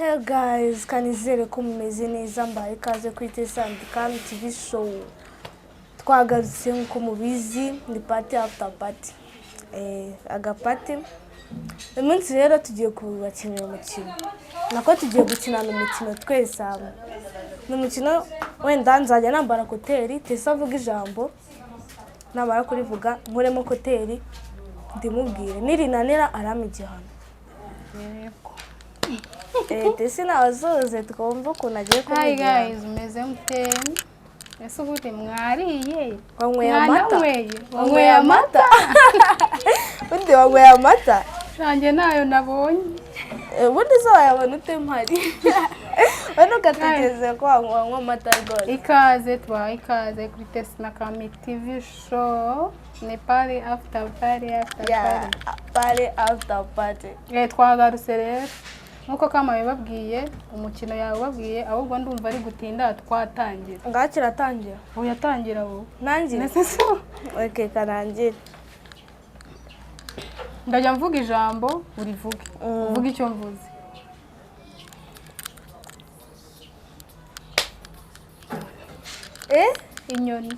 Hey guys, kanizere ko mumeze neza. Mbaye ikaze kuri Tesi and Kami TV Show. Twagarutse nk'uko mubizi, ni party after party. Agaparty. Uyu munsi rero tugiye kubakinira umukino. Nako tugiye gukinana umukino twese hamwe. Ni umukino wenda nzajya nambara écouteurs, Tesi avuga ijambo, namara kurivuga nkuremo écouteurs ndimubwire. Nirinanira arampa igihano. Yego. Tesi nabazuze twumve ukuntu agiye Hi kuvuga. guys, umeze mute? Ese ubundi mwariye? Wanyweye amata? Mwananyweye? Wanyweye amata? Ubundi wanyweye amata? Shanjye nayo nabonye. Ubundi se wayabona ute mpari? We ntugatekereze ko wanywa amata rwose. Ikaze, tubaha ikaze kuri Tesi na Kami TV Show. Ni party after party after Yeah, party. party after party. Twagarutse rero. Nk'uko Kama yababwiye, umukino yawubabwiye, ahubwo ndumva ari gutinda twatangira. Ngaho kiratangira. Ubu yatangira wowe. Ntangire? Ese so? Okay, karangire. Ndajya mvuga ijambo, urivuge. Uvuge icyo mvuze. Eh? Inyoni.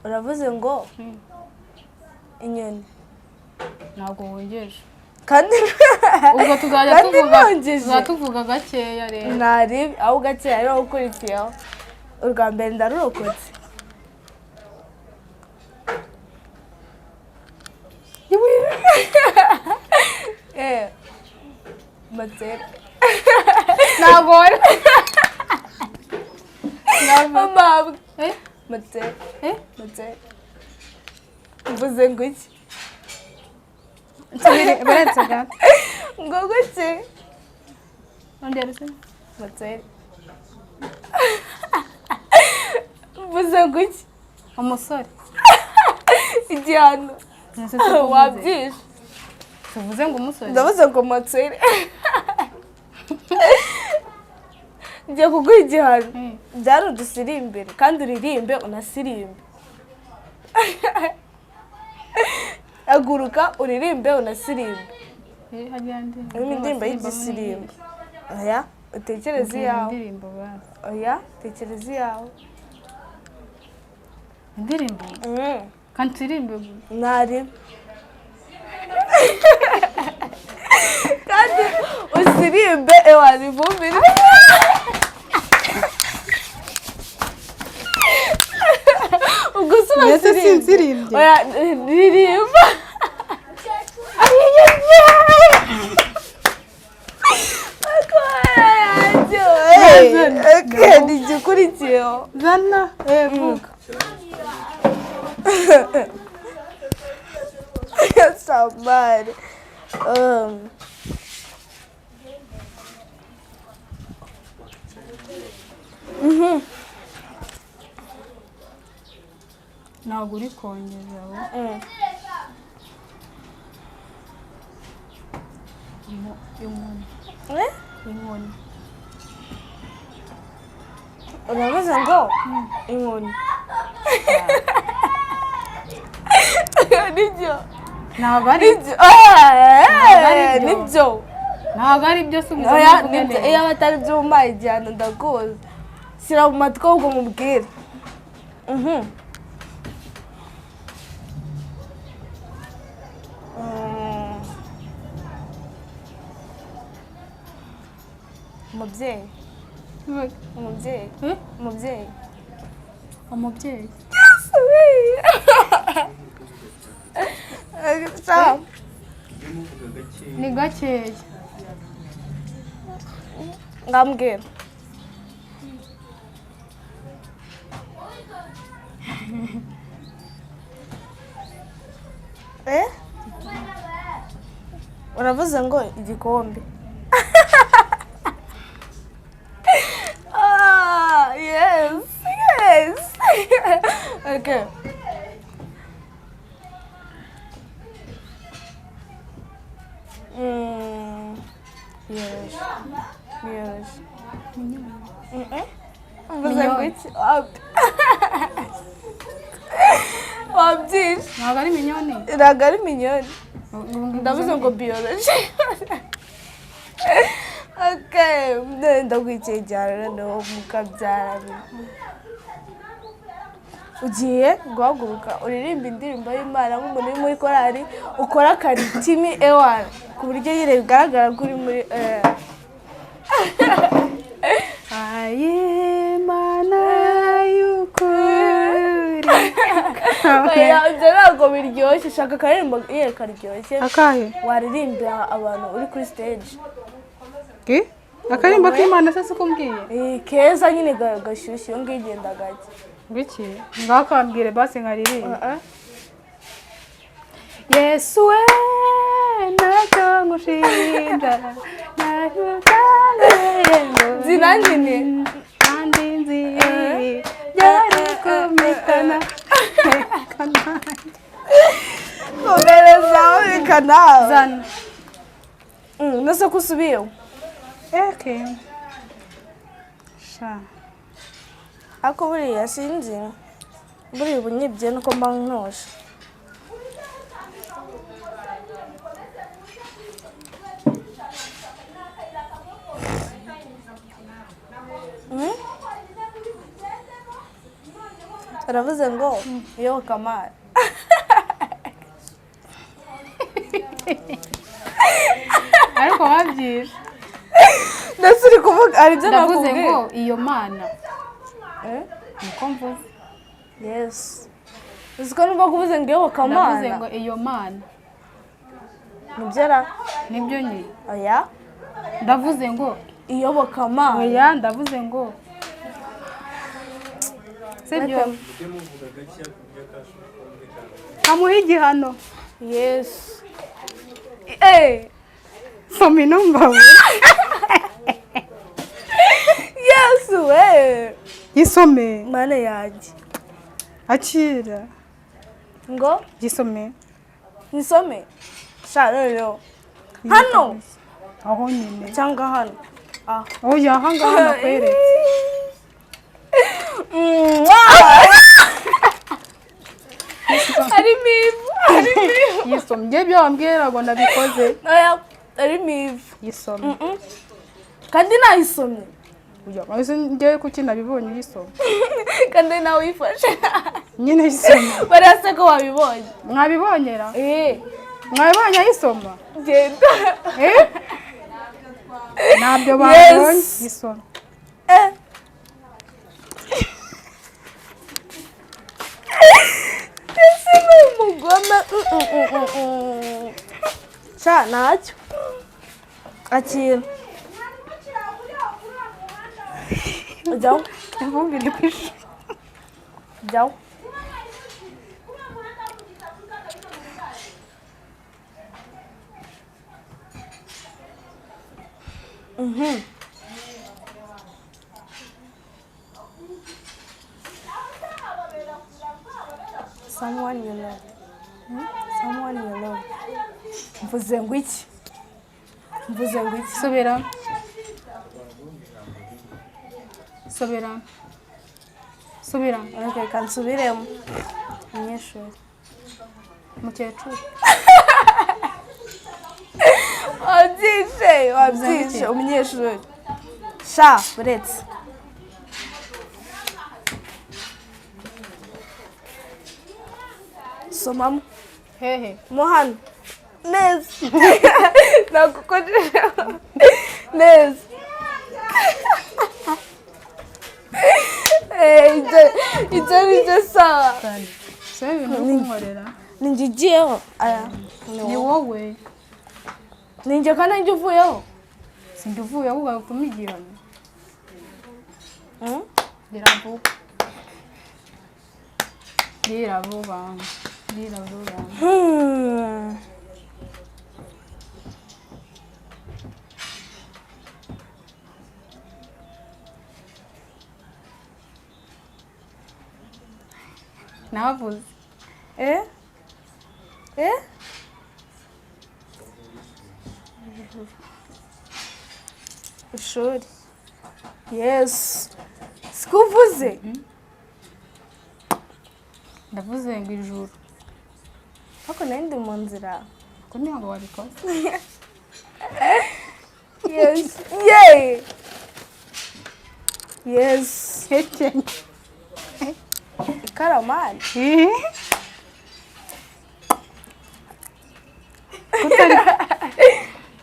Uravuze ngo inyoni. Ntabwo wongeje. Kandi Ubwo tuzajya kandi tuvuga, nongeje. tuzajya tuvuga gakeya rero. Ntari aho gakeya ariho ukurikiyeho. Urwa mbere ndarurokotse. Matsere. Ntabwo wari Amabwe. Eh? Matsere. Eh? Matsere. Mvuze ngo iki? Nsubire baretse gato. Ngo guki? Ongera se. Matsere. Mvuze ngo iki? Umusore. Igihano. Ese tuvuze. Wabyishe. Tuvuze ngo umusore. Ndavuze ngo matsere. Ngiye kuguha igihano. Byari udusirimbire kandi uririmbe unasirimbe. Haguruka uririmbe unasirimbe. Hajya indirimbo. Urimo indirimbo y'igisirimbo. Oya, utekereze Mbwira iyawe. indirimbo basi. Oya, tekereza iyawe. Indirimbo? Kandi turirimbe gusa. Ntari. Kandi usirimbe ewana ivumbi. Ubwo se Mbese urasirimba? sinsirimbye? Oya, ririmba. Okay, ni igikurikiyeho. Zana. Vuga. Somebody. Ntabwo uri kongeza wowe. Inkoni. Eh? Inkoni. Uravuze ngo inkoni. Nibyo. Ntabwo ari Nibyo. Eh, ari byo. nibyo. Ntabwo ari byo, subiza Oya, uvuge nibyo. neza. Iyo batari byo umpaye igihano ndakuzi. Shyira mu matwi ahubwo mubwire. Umubyeyi. Vuga. Umubyeyi. Eh? Umubyeyi. Umubyeyi. Sawa. Ni gakeya. Ngambwira. Eh? Uravuze ngo igikombe. Ah, yes, yes. Okay. Yes. Yes. Mvuze ngo iki? Wabyishe. Ntabwo ari mignonne. Ntabwo ari mignonne. Ndavuze ngo biology. Okay, ndakwikegera noneho mukabyara. Ugiye guhaguruka uririmba indirimbo y'Imana nk'umuntu uri muri korali, ukora akaritimi ewana ku buryo nyine bigaragara ko uri muri Ayimana y'ukuri. Oya, ibyo ntabwo biryoshye. Shaka akaririmbo nyine karyoshye. Akahe? Waririmbira abantu uri kuri stage. Ki? Akarimbo k'Imana se siko umbwiye? Keza nyine gashyushye, iyo ngiyo igenda gake. Ngwiki? Ngaho kambwire basi nkaririmba. Yesu we, ntacyo ngushinja, ntacyo ngo Zina nyine. Kandi nzi byari kumpitana. Komereza reka nawe. Zana. Nase ko usubiyeho? Eke sha. Ariko buriya sinzi, buriya ubu nyibye nuko mba ntuje. Uravuze ngo iyobokamana. Ariko wabyishe. Ndetse uri kuvuga hari ibyo Ndavuze nakubwiye. ngo iyo mana. Eh? Niko mvuze. Yes, uzi ko numva kuvuze ngo Ndavuze iyobokamana. ngo iyo mana. Nibyo ra? Nibyo nyine. Oya. Ndavuze ngo Iyobokamana. Oya, ndavuze ngo sibyo. Amuha igihano. Yes. Eh, Soma ino mbavu. Yes we. Gisome. Mana yanjye. Akira. Ngo Gisome. nisome. Sha rero. Hano Aho nyine. cyangwa hano? Ah. Oya, aha ngaha nakweretse. Harimo ivu. Harimo ivu. Yisome, njye ibyo wambwira ngo nabikoze. Oya, harimo ivu. Yisome. Kandi nayisomye. Oya, ese njyewe kuki nabibonye uyisoma? Kandi nawe uyifashe. Nyine yisome. Bariya se ko wabibonye? Mwabibonyera? Eh, Mwabibonye ayisoma? Genda. Eh? Ntabyo babonye. Yes. Yisome. Eh. Ese ni umugome. Sha ntacyo. Akira. Jyaho. Ivumbi riri ku ishuri. Jyaho. Someone you love. Someone you love. Mvuze ngo iki? Mvuze ngo iki? Subira, subira, subira. Okay, reka nsubiremo. Umunyeshuri. Mukecuru. Wabyishe, wabyishe, umunyeshuri. Sha, buretse. Somamo. Hehe? Mo hano. Neza. Nagukojeje. Neza. Eh, ibyo ni byo sawa. Se ibintu uri kunkorera. Ni njye ugiyeho. Aya, ni Ni wowe. wowe. Ni njye kandi njye uvuyeho. Sinjye uvuye, ahubwo utuma igihano. Gira vuba, gira vuba, gira vuba. Navuze. Eh? Eh? Ishuri. Yes. Siko uvuze? Ndavuze ngo ijuru. Ariko nari ndi mu nzira. Ko ntabwo wabikoze. Yes. Hekenya. Ikaramani. Kutari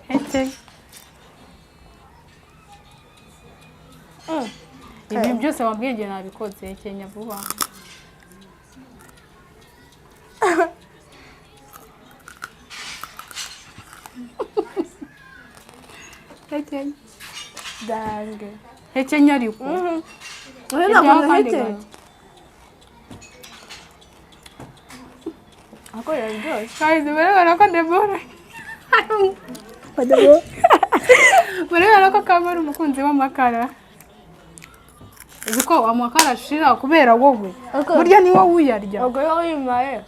hekenya. Ibintu byose wambwiye njye nabikoze. Hekenya vuba. Hekenya. Dange. Hekenya ariko. Oya, ntabwo Hirya akandi nahekenya. gake. Ako biraryoshye. Guys, murabibona ko Deborah murabibona ko Kama ari umukunzi w'amakara. Uzi ko amakara ashira kubera wowe. Okay. Burya ni wowe uyarya. Ubwo yo wimaye.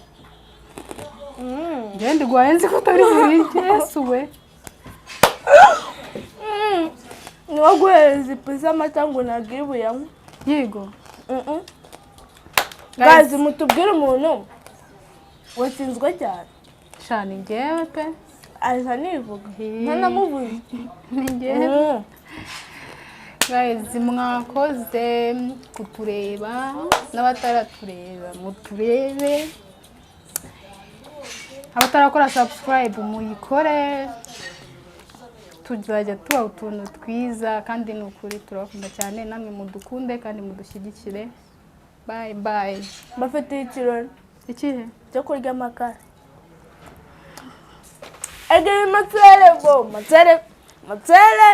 Njyewe ndigwaye nzi ko utari burye. Yesu we. Ni wo guhereza ipu z'amata ngo nagire ubuyanywe. Yego. Guys, mutubwire umuntu watsinzwe cyane. Sha, ni njyewe pe. Aza nivuga. Ntanamuvuze. Ni njyewe. Guys, mwakoze kutureba, n'abataratureba muturebe, abatarakora subscribe muyikore, tuzajya tubaha utuntu twiza kandi ni ukuri turabakunda cyane, namwe mudukunde kandi mudushyigikire. Bye bye. Bafitiye ikirori Ikihe? Cyo kurya amakara. Egeri matsere bo matsere matsere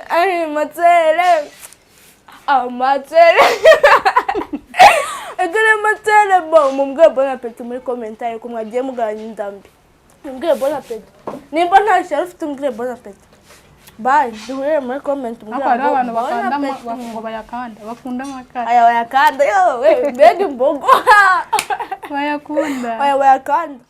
ari matsere amatsere egeri matsere bo. Mumbwire bon appétit muri commentaire ko mwagiye mugabanya indambi. Mumbwire bon appétit. Nimba nta shyari ufite, umbwire bon appétit. Bye, duhurire muri comment. Ariko hariho abantu bon bakanda appétit. ngo bayakanda, bakunda amakara. Aya bayakanda, yo we, mbega imbogo. Bayakunda. Aya bayakanda.